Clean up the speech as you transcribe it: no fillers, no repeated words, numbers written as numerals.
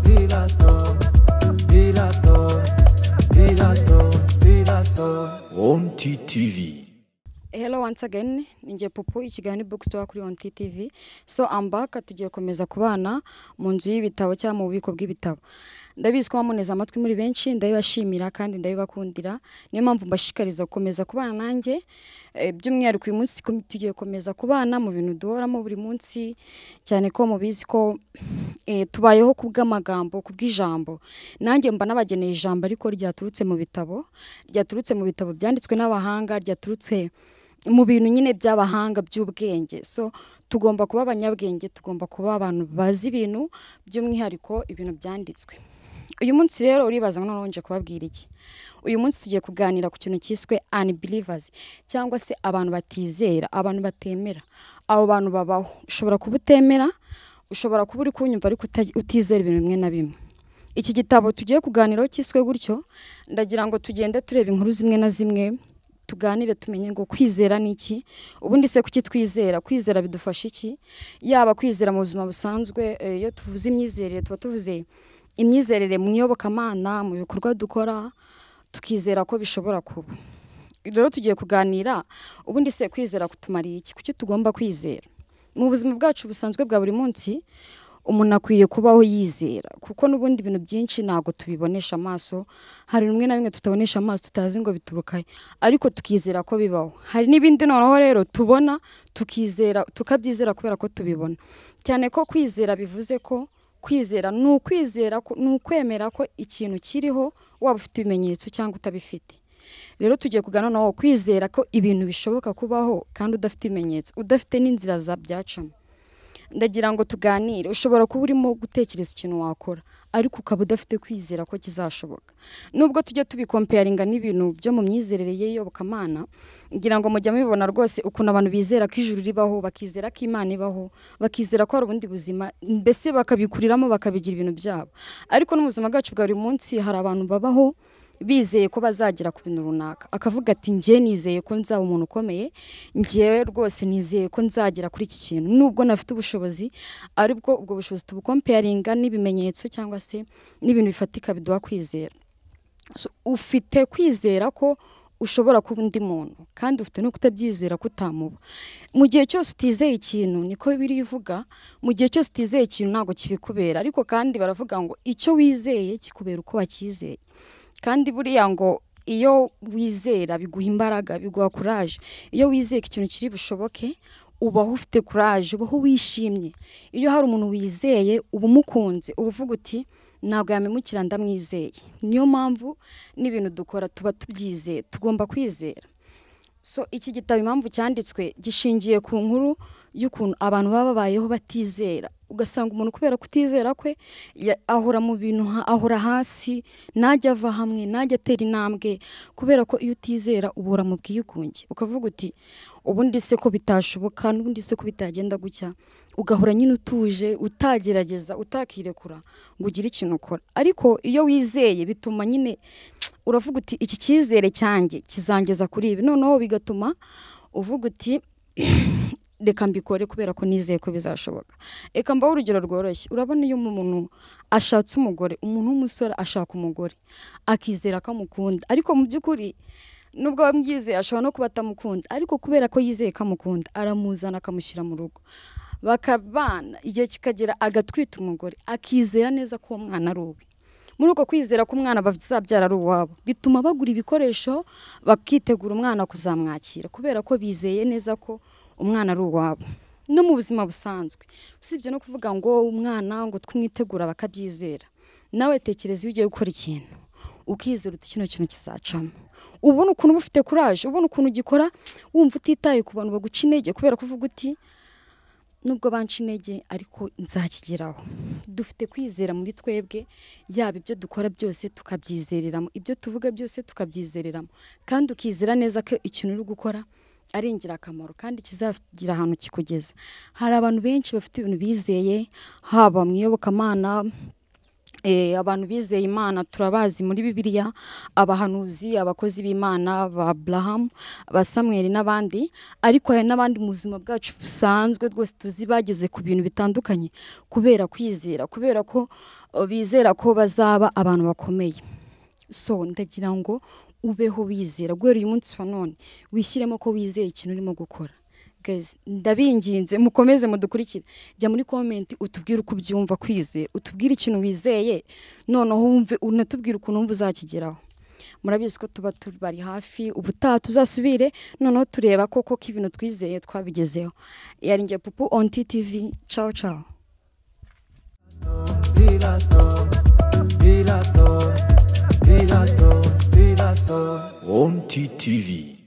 Pilastone, Pilastone, Pilastone, Pilastone. On TTV. Hello once again, ninjye Popo, ikiganiro Bookstore kuri On TV. So I'm back, tugiye komeza kubana mu nzu y'ibitabo cyangwa mu bubiko bw'ibitabo. Ndabizi ko muneza amatwi muri benshi, ndabibashimira kandi ndabibakundira. Niyo mpamvu mbashishikariza gukomeza kubana nanjye. By'umwihariko uyu munsi tugiye komeza kubana mu bintu duhoramo buri munsi, cyane ko mubizi ko tubayeho kubw'amagambo, kubw'ijambo. Nanjye mba nabageneye ijambo ariko ryaturutse mu bitabo, ryaturutse mu bitabo byanditswe n'abahanga, ryaturutse mu bintu nyine by'abahanga by'ubwenge. So tugomba kuba abanyabwenge, tugomba kuba abantu bazi ibintu, by'umwihariko ibintu byanditswe. Uyu munsi rero uribaza ngo noneho nje kubabwira iki? Uyu munsi tugiye kuganira ku kintu cyiswe unbelievers, cyangwa se abantu batizera, abantu batemera. Abo bantu babaho. Ushobora kuba utemera, ushobora kuba uri kunyumva ariko utizera ibintu bimwe na bimwe. Iki gitabo tugiye kuganiraho cyiswe gutyo, ndagira ngo tugende tureba inkuru zimwe na zimwe, tuganire tumenye ngo kwizera ni iki, ubundi se kuki twizera, kwizera bidufasha iki? Yaba kwizera mu buzima busanzwe, iyo tuvuze imyizerere tuba tuvuze imyizerere mu iyobokamana, mu bikorwa dukora, tukizera ko bishobora kuba. Rero tugiye kuganira ubundi se kwizera kutumariye iki, kuki tugomba kwizera mu buzima bwacu busanzwe bwa buri munsi. Umuntu akwiye kubaho yizera, kuko n'ubundi ibintu byinshi ntabwo tubibonesha amaso. Hari bimwe na bimwe tutabonesha amaso, tutazi ngo bituruka he, ariko tukizera ko bibaho. Hari n'ibindi noneho rero tubona tukizera, tukabyizera kubera ko tubibona. Cyane ko kwizera bivuze ko kwizera ni ukwizera, ni ukwemera ko ikintu kiriho, waba ufite ibimenyetso cyangwa utabifite. Rero tugiye kuganira noneho kwizera ko ibintu bishoboka kubaho kandi udafite ibimenyetso, udafite n'inzira zabyacamo. Ndagira ngo tuganire. Ushobora kuba urimo gutekereza ikintu wakora, ariko ukaba udafite kwizera ko kizashoboka. Nubwo tujya tubikompeyaringa n'ibintu byo mu myizerere y'iyobokamana, ngira ngo mujya mubibona rwose ukuntu abantu bizera ko ijuru ribaho, bakizera ko Imana ibaho, bakizera ko hari ubundi buzima, mbese bakabikuriramo bakabigira ibintu byabo. Ariko no mu buzima bwacu bwa buri munsi hari abantu babaho bizeye ko bazagera ku bintu runaka, akavuga ati njye nizeye ko nzaba umuntu ukomeye, njyewe rwose nizeye ko nzagera kuri iki kintu nubwo nafite ubushobozi. Aribwo ubwo bushobozi tubukompeyaringa n'ibimenyetso cyangwa se n'ibintu bifatika biduha kwizera. So, ufite kwizera ko ushobora kuba undi muntu, kandi ufite no kutabyizera ko utamuba. Mu gihe cyose utizeye ikintu, niko Bibiliya ivuga, mu gihe cyose utizeye ikintu ntabwo kibikubera. Ariko kandi baravuga ngo icyo wizeye kikubera uko wacyizeye. Kandi buriya ngo iyo wizera biguha imbaraga, biguha courage. Iyo wizeye ko ikintu kiri bushoboke, ubaho ufite courage, ubaho wishimye. Iyo hari umuntu wizeye uba umukunze, uba uvuga uti ntabwo yamemukira, ndamwizeye. Niyo mpamvu n'ibintu dukora tuba tubyizeye, tugomba kwizera. So iki gitabo impamvu cyanditswe gishingiye ku nkuru y'ukuntu abantu baba babayeho batizera. Ugasanga umuntu kubera kutizera kwe ahora mu bintu, ahora hasi, ntajya ava hamwe, ntajya atera intambwe, kubera ko iyo utizera ubura mu bwigunge, ukavuga uti ubundi se ko bitashoboka, n'ubundi se ko bitagenda gutya, ugahora nyine utuje, utagerageza, utakirekura ngo ugire ikintu ukora. Ariko iyo wizeye bituma nyine uravuga uti iki cyizere cyanjye kizangeza kuri ibi, noneho bigatuma uvuga uti reka mbikore kubera ko nizeye ko bizashoboka. Reka mbahe urugero rworoshye. Urabona iyo umuntu ashatse umugore, umuntu w'umusore ashaka umugore akizera ko amukunda, ariko mu by'ukuri nubwo bamwizeye ashobora no kuba atamukunda, ariko kubera ko yizeye ko amukunda aramuzana akamushyira mu rugo, bakabana, igihe kikagera agatwita umugore, akizera neza ko uwo mwana ari uwe. Muri uko kwizera ko umwana bazabyara ari uwabo, bituma bagura ibikoresho bakitegura umwana kuzamwakira, kubera ko bizeye neza ko umwana ari uwabo. No mu buzima busanzwe, usibye no kuvuga ngo umwana ngo twimwitegura bakabyizera, nawe tekereza iyo ugiye gukora ikintu ukizera uti kino kintu kizacamo, ubona ukuntu uba ufite courage, ubona ukuntu ugikora wumva utitaye ku bantu baguca intege, kubera ko uvuga uti nubwo banca intege ariko nzakigeraho. Dufite kwizera muri twebwe, yaba ibyo dukora byose tukabyizereramo, ibyo tuvuga byose tukabyizereramo, kandi ukizera neza ko ikintu uri gukora ari ingirakamaro kandi kizagira ahantu kikugeza. Hari abantu benshi bafite ibintu bizeye, haba mu iyobokamana, Abantu bizeye Imana turabazi muri Bibiliya, abahanuzi, abakozi b'Imana ba Abraham, ba Samuel n'abandi, ariko hari n'abandi mu buzima bwacu busanzwe rwose tuzi bageze ku bintu bitandukanye kubera kwizera, kubera ko bizera ko bazaba abantu bakomeye. So ndagira ngo ubeho wizera guhera uyu munsi wa none, wishyiremo ko wizeye ikintu urimo gukora. Guys, ndabinginze mukomeze mudukurikire, jya muri comment utubwire uko ubyumva kwizera, utubwire ikintu wizeye, noneho wumve unatubwire ukuntu wumva uzakigeraho. Murabizi ko tuba tubari hafi, ubutaha tuzasubire noneho tureba koko ko ibintu twizeye twabigezeho. Yari njye Pupu on TTV. Ciao ciao. Villa Stone, Villa Stone, Villa Stone. On TTV.